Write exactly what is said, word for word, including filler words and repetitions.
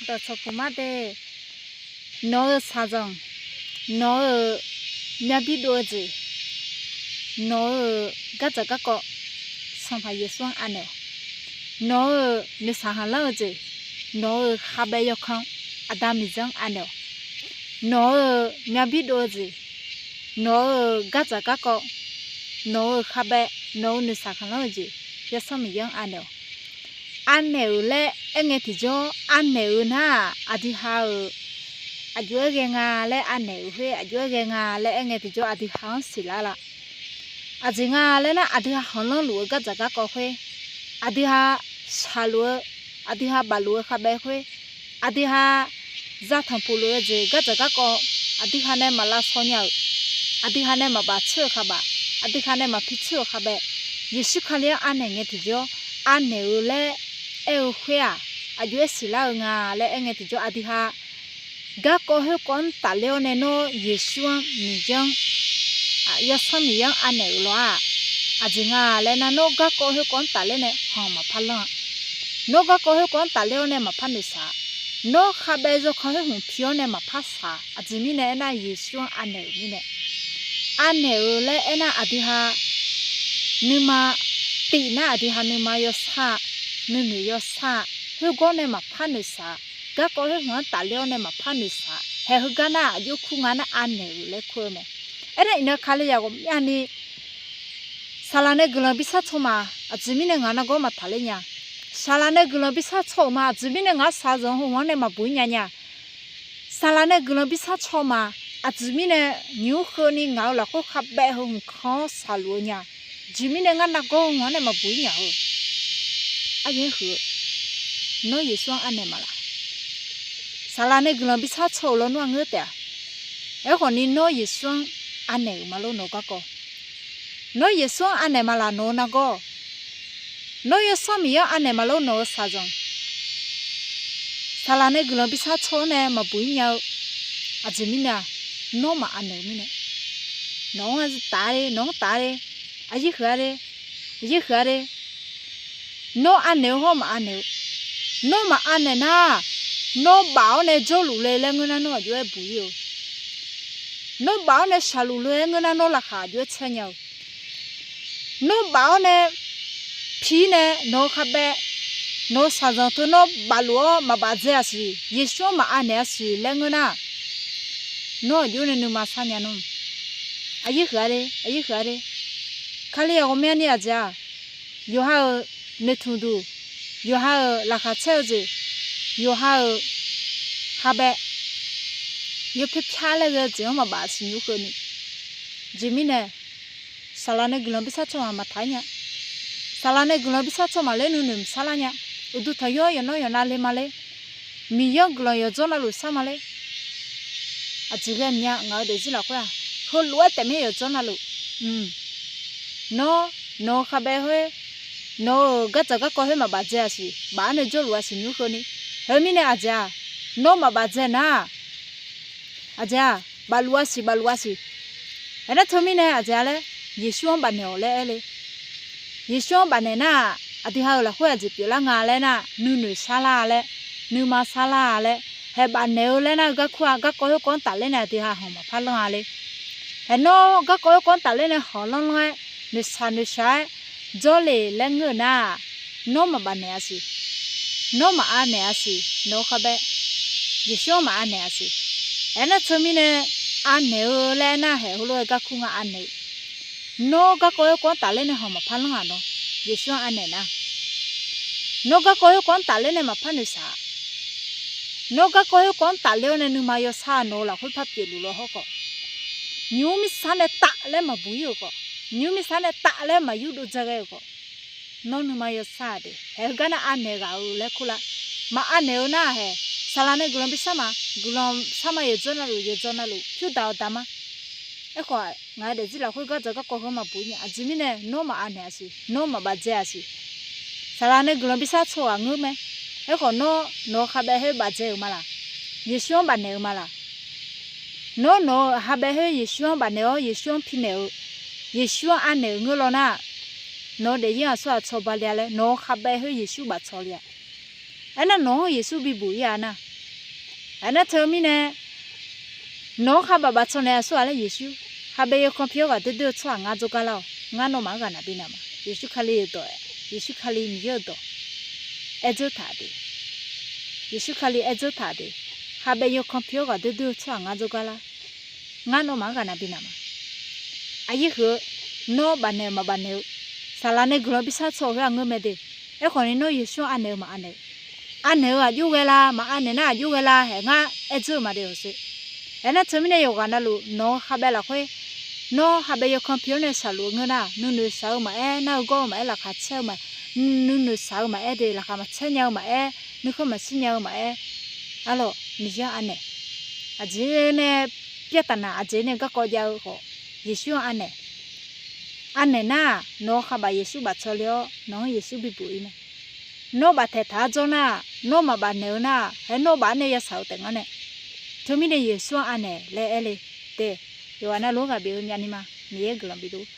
Dawqtsawq puq mar de, nawq-euq shaqzanq, nawq-euq myavbir dov-eu jeq, nawq-euq gardzaq garkawv, Sanqpaq Yeqsur-anr anaeq-awq. Nawq-euq noeqshaq khanqlanr-eu jeq, nawq-euq khavbaev yawkanr, Aqda Miqdzaq-anr anaeq-awq. Nawq-euq myavbir dov-eu jeq, nawq-euq gardzaq garkawv, nawq-euq khavbaev, nawq-euq noeqshaq khanqlanr-eu jeq, Yawsanr Miqyaer-anr anaeq-awq. Anaeq-euq laer aerngae tiqjawr, anaeq-euq nar-aq, aqdui ha-euq aqjox-aer ghae nga laer anaeq-euq khoer, aqjox-aer ghae nga laer aerngae tiqjawr, aqdui ha-anr siqlar la. Aqjeq nga laer nar, aqdui ha khanqlanr luf-eu gardzaq garkawv khoer, aqdui ha shaqluf-eu, aqdui ha bafluf-eu khavbaev khoer, aqdui ha zatanq puq luf-eu jeq gardzaq garkawv, aqdui ha nae maq lavshaw nya-euq, aqdui ha nae maqbaf tser-euq khavbaf, aqdui ha nae maqpi tser-euq khavbaev, Yeqsur Kali-anr anaeq ngae tiqjawr, anaeq-eu laer aer-eu khoer-aq, aqjox-aer siqlar-eu nga laer aerngae tiqjawr, aqdui ha garkawv khoerkawv-anr tafler-awr nae nawr Yeqsur-anr Miqyaer-anr, Yawsanr Miqyaer-anr anaeq-euq lawr-aq, aqjeq nga laer nar, nawr garkawv khoerkawv-anr tafler nae khanq maqpar lanr-a. Nawr garkawv khoerkawv-anr tafler-awr nae maqpar noeqshaq-a. Nawr khavbaev yawkanr khoer hmq pi-awr nae maqpar shaq-a. Aqjeq mirnae aernar, Yeqsur-anr anaeq-euq mirnae. Anaeq-euq laer aernar, aqdui ha nuima tif nar, aqdui ha nuima yawshar-a, nuinoeq yawshar-a, khoergawr nae maqpar noeqshaq-a. Garkawv khoer hmq-anr tafler-awr nae maqpar noeqshaq-a. Haeq heugar nar, aqjox kur nga nar, anaeq-euq laer kur-eu mae. Aernar, iqnan Kali yaqghawq myavni, saqlaq nae guiqlanq bi shar cawma, aqjeq mirnae ngaq nargawr maqtaqler nya. Saqlaq nae guiqlanq bi shar caw-euq ma, aqjeq mirnae ngaq-anr shaqzanq heu hmq-anr nae maqbuq-ir nya nya. Saqlaq nae guiqlanq bi shar caw ma, aqjeq mirnae nymq-mr keuvni ngaq-euq lafkhoer khavbaev heu hmq kan-awr shaqluf-eu nya. Aqjeq mirnae ngar nargawr heu hmq-anr nae maqbuq-ir nya-eu. Aryaer huiq-eu, nawr Yeqsur-anr anaeq maqlaq? Saqlaq nae guiqlanq bi shar caw-euq lawnmr-aq ngeur taef-a. Aerkhawfni nawr Yeqsur-anr anaeq-euq ma lor nawq-eu garkawv. Nawr Yeqsur-anr anaeq maqlaq nawq-eu nargawr. Nawr Yawsanr Miqyaer-anr anaeq maqlor nawq-eu shaqzanq. Saqlaq nae guiqlanq bi shar caw-awr nae maqbuq-ir nya-eu. Aqjeq mirnae-aq, nawr maq anaeq-eu mirnae. Nawq-anr taf-a le, nawq-anr taf-a le. Aqyaer huiq-a le, aqyaer huiq-a le. Nawr anaeq-eu hawr maq anaeq-eu. Nawr maq anaeq nar, nawr baf-awr nae jawrluf le laer ngeur nar, nawr aqjox-aer buq-ir-eu. Nawr baf-awr nae shaqluf le-aer ngeur nar, nawr laqkhaq aqjox-aer tsaer nya-eu. Nawr baf-awr nae pi-ir nae nawq-eu khavbaev, nawq-eu shaqzanq teu nawr bafluf-awr maqbaf dzae-a siq, Yeqsur-anr maq anaeq-a siq laer ngeur nar, nawr aqjox nae nuima sar nya nawr. Aqyaer huiq-a le, aqyaer huiq-a le. Kali-aq ghawqmyani aqjeq-aq, yawqha-euq noeqtmq duq, yawqha-euq laqkhaq caer-eu jeq, yawqha-euq khavbaev, yawpyar pyar laer ghae-eu jeq-anr maqbaf siqnymr keuvni. Aqjeq mirnae, saqlaq nae guiqlanq bi shar caw-aq maqtaq-ir nya. Saqlaq nae guiqlanq bi shar caw maqler nuinoeq maqsar lar nya. Uqduq tanqyor yawqnan yawqnan le ma ler. Miqyaer-anr guiqlanq yawqdzawr navluf shar ma ler. Aqjeq ghae mya ngaq-eu daefzir lafkhoer-aq, heulof-aer taefmir yawqdzawr navluf. Nawr, nawq-eu khavbaev khoer, nawq-euq gardzaq garkawv khoer maqbaf dzae-a siq, baf-awr nae jawrluf-a siqnymr keuvni. Khoermirnae aqjeq-aq, nawr maqbaf dzae nar-aq, aqjeq-aq, bafluf-a siq, bafluf-a siq. Aernar teumirnae aqjeq-a laer, Yeqsur-anr bafnaeq-awq laer aer le. Yeqsur-anr bafnaeq nar-aq, aqdui ha-euq lafkhoer aqjeq pyeuflar nga laer nar, nuinoeq sar lar-a laer, nuima sar lar-a laer, haeq bafnaeq-eu laer nar-eu garkur-a, garkawv khoerkawv-anr tafler nae aqdui ha khanq maqpar lanr-a le. Haeq nawr garkawv khoerkawv-anr tafler nae khanq lanrlanr-aer, noeqshaq noeqshaq-aer jawrle laer ngeur-eu nar-aq, nawr maqbaf naeq-a siq. Nawr maqav naeq-a siq, nawq-eu khavbaev. Yeqsur-anr maqav naeq-a siq. Aernar teumirnae, anaeq-eu laer aernar haeq heulof-aer garkur nga anaeq-eu. Nawr garkawv khoerkawv-anr tafler nae khanq maqpar lanr-aq nawr, Yeqsur-anr anaeq nar. Nawr garkawv khoerkawv-anr tafler nae maqpar noeqshaq-a. Nawr garkawv khoerkawv-anr tafler-awr nae nuima yawshar-aq nawq-eu lafkhoer par pyeufluf law hawrkhawf, nymq-mr mirsar nae taf laer maqbuq-ir-euq khawf, nymq-mr mirsar nae taf laer maqyurdov dzae ghae-euq khawf, nawr nuima yawshar-aq de. Haeq heugar nar anaeq ghaq-eu laer kurlar. Maqav naeq-eu nar-aq haeq, saqlaq nae guiqlanq bi shar ma, guiqlanq shar ma yawqdzawr navluf, yawqdzawr navluf pyur daq-awq daq ma. Aerkhawf, ngaq-eu daefzir lafkhoer gardzaq garkawv heu maqbuq nya. Aqjeq mirnae nawr maqav naeq-a siq, nawr maqbaf dzae-a siq. Saqlaq nae guiqlanq bi shar caw ghaq ngeur mae. Aerkhawf nawr, nawq-eu khavbaev khoer baf dzae-euq ma laq? Yeqsur-anr baf naeq-eu ma laq? Nawr nawq-eu khavbaev khoer Yeqsur-anr baf naeq-awr Yeqsur-anr pi naeq-eu, Yeqsur-anr anaeq-euq ngeur law nar, nawq-eu daefzir aqsur aqcawq bale-a laer nawq-eu khavbaev khoer Yeqsur baf caw le-a. Aernar nawq-anr Yeqsur bibuq-ir-a nar, Aernar teumirnae, nawq-anr khavbaf bafcaw naeq-eu aqsurghaq laer Yeqsur, khabae yawkan pi-awr ghaqdoer doer-eu tsawrhaq ngar jawrgar lar-awq. Ngar nawmaf-anr ghaqnaq binav ma. Yeqsur Kali-euq dawq-aer, Yeqsur Kali Miqyaer-euq dawq aerdzeur taq de. Yeqsur Kali aerdzeur taq de. Khabae yawkan pi-awr ghaqdoer doer-eu tsawrhaq ngar jawrgar lar. Ngar nawmaf-anr ghaqnaq binav ma. Aqyir huiq-eu, nawr bafnaeq-euq maqbaf naeq-eu, saqlaq nae guiqlanq bishar tawq khoer-aq ngeur mae de. Aerkhawf ni nawr Yeqsur-anr anaeq-eu maqanaeq-eu, anaeq-eu aqjox ghae la, maqanaeq nar aqjox ghae la, haeq ngar aerdzeur-eu ma de-awq sher. Aernar teumirnae yawqghaq navluf nawq-eu khabae lafkhoer, nawr khabae yawkan pi-awr nae shaqluf-eu ngeur nar, nuinoeq shaq-eu maqaer, nar-eu gawr-eu maqaer, laqkhaq caer-eu ma, nuinoeq shaq-eu maqaer de, laqkhaq maqcaer nya-eu maqaer, nuikhanr maqshir nya-eu maqaer, arlawq Miqyaer-anr anaeq. Aqjeq nae pyar taf naq, aqjeq nae garkawv jav-eu khawf, Yeqsur-anr anaeq. Anaeq nar-aq, nawq-eu khavbaf Yeqsur bafcaw le-awr, nawq-anr Yeqsur bibuq-ir mae. Nawr baftaeq taq-ar jawr nar-aq, nawr maqbaf naeq-eu nar-aq, haer nawr baf-anr nae yashaq-eu taef ngar nae. Teumirnae Yeqsur-anr anaeq laer aer le. Te, yawqghaq navluf-anr ghaq bif-eu myavni ma. Miqyaer guiqlanq bifluf.